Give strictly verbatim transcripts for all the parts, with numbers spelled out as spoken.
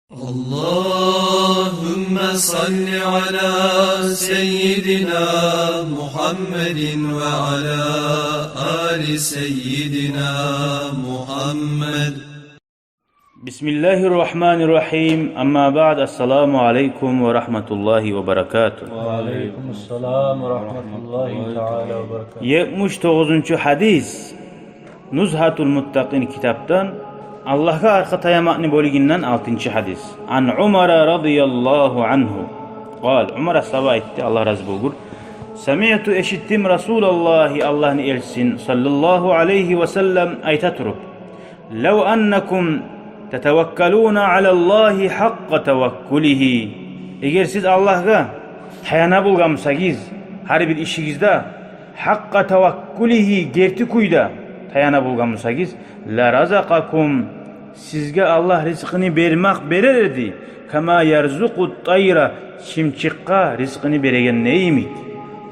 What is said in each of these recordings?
اللهم صل على سيدنا محمد وعلى آل سيدنا محمد. بسم الله الرحمن الرحيم. أما بعد، السلام عليكم ورحمة الله وبركاته. وعليكم السلام ورحمة الله تعالى وبركاته. Етмиш тогъузунчу гьадис. Нузгьатул Муттакъин китапдан, Аллагьгъа аркъа таямакъны бёлюгюнден алтынчы гьадис. Ан Умара радияллагьу ангьу. Къал, Умар асгьаба айтды, Аллагь рази болгъур: «Самиъту, эшитдим, Расулаллагьи, Аллагьны элчисин, саллаллагьу алайгьи ва саллам, айта туруп: лав аннакум татаваккалуна алаллагьи гьакъкъа таваккулигьи». Эгер сиз Аллагьгъа таяна болгъан бусагъыз, гьар бир ишигизде гьакъкъа таваккулигьи, герти кюйде таяна болгъан бусагъыз, ла разакъакум, сизге Аллагь ризкъыны бермек берер эди, кама ярзукъу тайра, чымчыкъгъа ризкъыны берегенде йимик.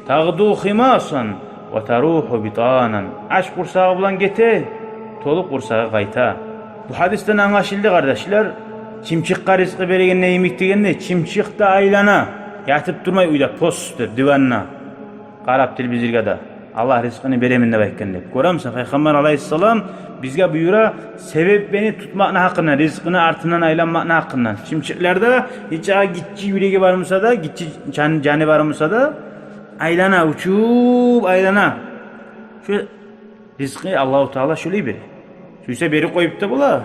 Тагъду химасан ва таруху битанан. Ач къурсагъы булан гете, толу къурсагъы къайта. Бу гьадисден англашылды, къардашлар, чымчыкъгъа ризкъы берегенде йимик дегенде, чымчыкъ да айлана, ятып турмай уьйде, пост деп, диванда къарап телевизоргъа да, Аллагь ризкъыны беремен деп айтгъан деп. Гёремисен, Пайхаммар алайгьиссалам бизге буюра себеплени тутмакъны гьакъындан, ризкъыны артындан айланмакъны гьакъындан. Чымчыкълар да, нечакъы гиччи юреги бар буса да, гиччи жан-, жаны бар буса да, айлана, учуп айлана. Шу ризкъы Аллагьу Таала шолай бере. Сюйсе берип къоюп да бола.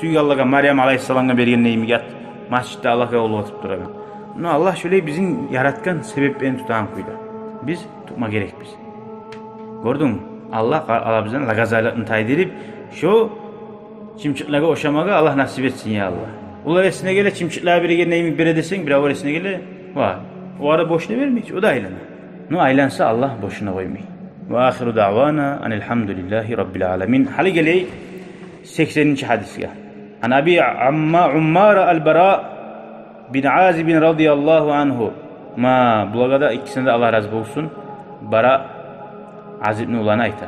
Сюйгенлеге, Марьям алайгьиссаламгъа бергенде йимик, ят межитде Аллагьгъа къуллукъ этип турагъан. Но Аллагь шолай бизин яратгъан себеплени тутагъан кюйде. Биз тутма герекбиз. Гёрдюнгмю? Аллагь къа-, къалабыздан лагазалыкъны тайдырып, шо чымчыкълагъа ошамагъа Аллагь насип этсин, я Аллагь. Олар эсине геле, чымчыкълагъа берегенде йимик бере десенг, бирев эсине геле, ва, олар бошуна бермей чи, о да айлана. Но айланса, Аллагь бошуна къоймай. Ва ахиру даъвана анил гьамдулиллагьи раббил аламин. Гьали гелейик сексенинчи гьадисге. Ан Аби Амма-, Уммара ал-Бара бин Азибин радияллагьу ангьу. Ма, булагъа да иккисине де Аллагь рази болсун. Бара Азибни уланы айта.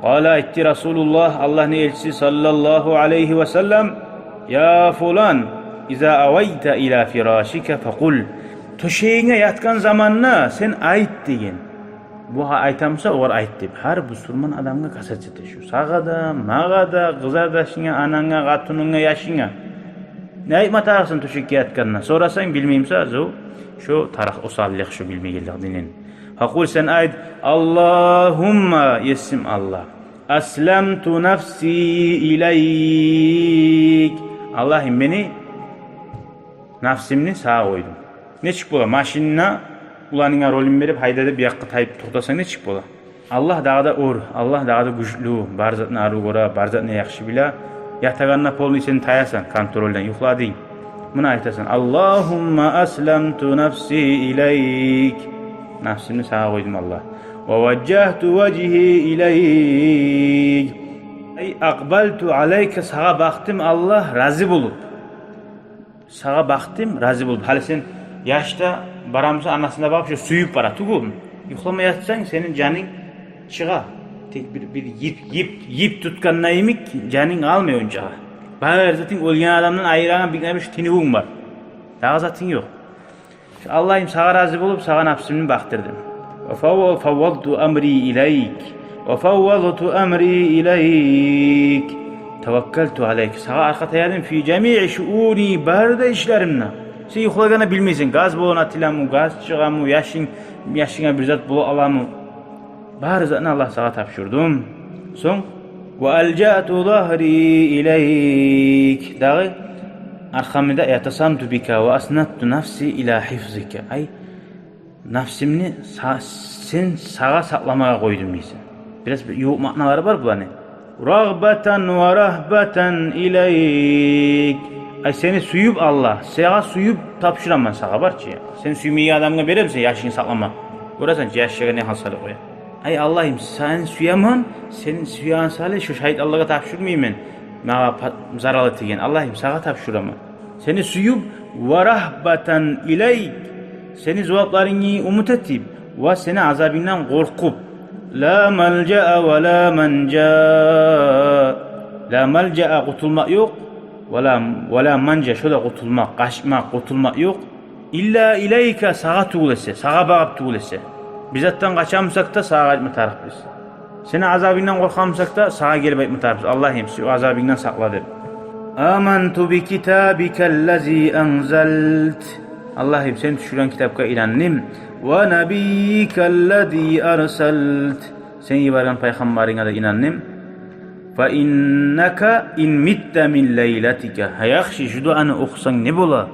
Къала, айтды Расулуллагь, Аллагьны элчиси саллаллагьу алайгьи ва саллам: «Я фулан, иза авайта ила фирашика факъул». Тёшегинге ятгъан заманда сен айт деген. Бу гьа-, айтамыса, огъар айт деп. Гьар бусурман адамгъа касаться эте шу. Сагъа да, магъа да, къызардашынга, ананга, къатынынга, яшынга. Не айтма тарыкъсан тёшекге ятгъанда? Сорасанг, билмеймиса, зу, шо тарыкъ, осаллыкъ шо билмегенлик динин. Факъул, сен айт: «Аллагьумма, есим Аллагь, асламту нафси илайк». Аллагьым, мени нафсымны сагъа къойдум. Нечик бола? Машинни уланынга ролюн берип, гьайда деп, бу якъгъа тайып токътасанг, нечик бола? Аллагь дагъы да оьр, Аллагь дагъы да гючлю, бар затны арив гёре, бар затны яхшы биле. Ятагъанда полный сен таясан контрольдан, юхладынг. Муна айтасан: «Аллагьумма асламту нафси илайк». Нафсымны сагъа къойдум, Аллагь. «Ва важжагьту важгьи илайк». Ай, акъбалту алайка, сагъа бакъдым, Аллагь, рази болуп. Сагъа бакъдым, рази болуп. Гьали сен яш да барамыса, анасына багъып, шо сююп бара тюгюлмю? Юхлама ятсанг, сени жанынг чыгъа. Тек бир, бир йип, йип, йип тутгъанда йимик, жанынг къалмай ончакъы. Бар затынг, оьлген адамдан айырагъан бир гьана бир тинивюнг бар. Дагъы затынг ёкъ. Шо Аллагьым, сагъа рази болуп, сагъа нафсымны бакъдырдым. Ва фавва-, фаввалту амри илайк. Ва фаввалту амри илайк. Таваккалту алайк. Сагъа аркъа таядым. Фи жамиъи шууни, бары да ишлеримде. Сен юхлагъанда билмейсен, газ баллон атыламы, газ чыгъамы, яшынг, яшынга бир зат бола аламы. Бары затны, Аллагь, сагъа тапшурдум. Сонг, ва алжаъту загьри илайк. Дагъы аркъамны да, иътасамту бика ва аснадту нафси ила гьифзика. Ай, нафсымны са-, сен сагъа сакъламагъа къойдум дейсен. Бираз бир ювукъ маъналары бар буланы. Рагъбатан ва рагьбатан илайк. Ай, сени сююп, Аллагь, сагъа сююп тапшураман сагъа, бар чы. Сен сюймейген адамгъа беремисен яшынгны сакълама? Гёресен чи, яшчыгъа не гьал салып къоя. Ай, Аллагьым, сени сюемен, сени сюеген саялы шо шайтанлагъа тапшурмайман, магъа па-, зарал этеген. Аллагьым, сагъа тапшураман. Сени сююп, ва рагьбатан илайк, сени зувапларынгны умут этип, ва сени азабынгдан къоркъуп. Ла малжаа ва ла манжа. Ла малжаа, къутулмакъ ёкъ, Ва ла, ва ла манжа, шо да къутулмакъ, къачмакъ, къутулмакъ ёкъ. Илла илайка, сагъа тюгюл эсе, сагъа багъып тюгюл эсе. Биз затдан къача бусакъ да, сагъа къайтма тарыкъбыз. Сени азабынгдан къоркъа бусакъ да, сагъа гелип айтма тарыкъбыз: «Аллагьым, сен азабынгдан сакъла», – деп. Аманту би китабикаллази анзалт. Аллагьым, сен тюшюрген китапгъа инандым. Ва набийикаллази арсалт. Сен йиберген пайхаммарынга да инандым. Фа иннака ин митта мин лайлатика. Гьа, яхшы, шу дуаны охусанг не бола?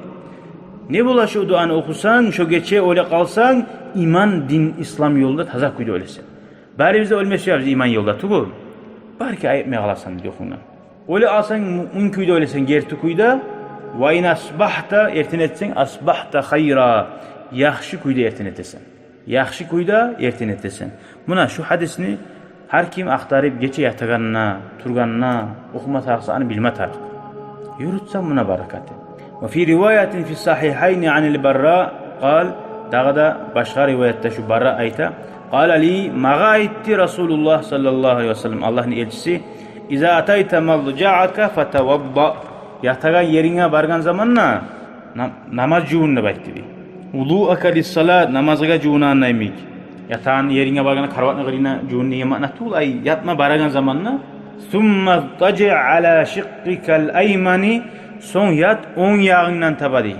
Не бола шу дуаны охусанг, шо гече оьле къалсанг, иман, дин, ислам ёлунда таза кюйде оьлесен? Барыбыз да оьлме сюебиз иман ёлда тюгюл. Балики, айыкъмай къаласан, дей, охунгдан. Оьле къалсанг, муъмин кюйде оьлесен, герти кюйде. Ва ин асбагьта, эртен этсенг, асбагьта хайра, яхшы кюйде эртен этесен. Яхшы кюйде эртен этесен. Муна шу гьадисни гьар ким ахтарып, гече ятагъанда, тургъанда охума тарыкъса, аны билме тарыкъ. Юрютсе, муна баракаты. Ва фи риваятин фи сагьигьайни анил Барра къал, дагъы да башгъа риваятда шу Барра айта: къала ли, магъа айтды Расулуллагь саллаллагьу алайгьи ва саллам, Аллагьны элчиси: иза атайта маджаака фатавадда. Ятагъан еринге баргъан заманда на-, намаз жувун деп айтды, дей. Вудууака лиссалат, намазгъа жувунагъанда йимик. Ятагъан еринге баргъанда, караватны къырыйына жувун деген маъна тюгюл, ай, ятма барагъан заманда. Сумма тажи ала шиккикал аймани, сонг ят онг ягъынгдан таба, дей.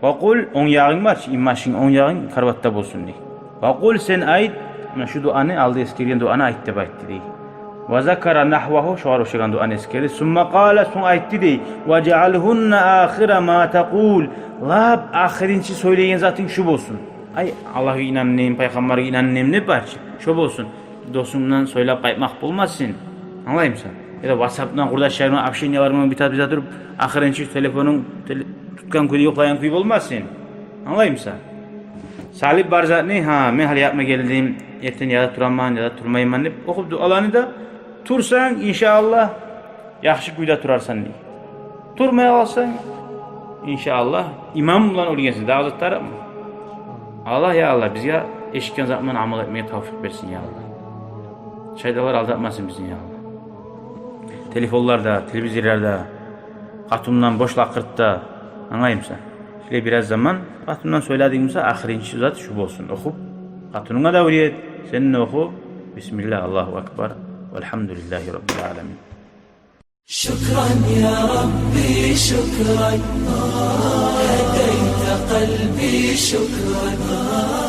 Ва къул, онг ягъынг бар чы, инбашынг, онг ягъынг караватда болсун, дей. Ва къул, сен айт, муна шу дуаны, алда эсгерген дуаны айт деп айтды, дей. Ва закара нагьвагьу, шогъар ошагъан дуаны эсгерди. Сумма къала, сонг айтды, дей: важъалгьунна ахира ма такъул. Лап ахырынчы сёйлейген затынг шу болсун. Ай, Аллагьгъа инандым, пайхаммаргъа инандым деп бар чы, шо болсун. Досунгдан сёйлеп къайтмакъ болмасын. Англаймысан? Яда ватсапдан къурдашларынг, общенияларынг битип, битип туруп, ахырынчы телефонунг тел-, тутгъан кюйде ёкълагъан кюй болмасын. Англаймысан? Салып бар затны, гьа, мен гьали ятма гелдим, эртен яда тураман, яда турмайман деп охуп дуаланы да турсанг, иншааллагь, яхшы кюйде турарсан, дей. Турмай къалсанг, иншааллагь, иман булан оьлгенсен, дагъы зат тарыкъмы? Аллагь, я Аллагь, бизге эшитген затман амал этмеге тавфикъ берсин, я Аллагь. Шайтанлар алдатмасын бизин, я Аллагь. Телефонларда, телевизорларда, къатындан бош лакъыртда, англаймысан? Шулай бираз заман къатындан сёйлединг буса, ахырынчы зат шу болсун. Охуп, къатынынга да уьйрет, сен де оху. Бисмиллагь, Аллагьу акбар, валгьамдулиллагьи раббил аламин. شكرا يا ربي، شكرا، هديت قلبي، شكرا.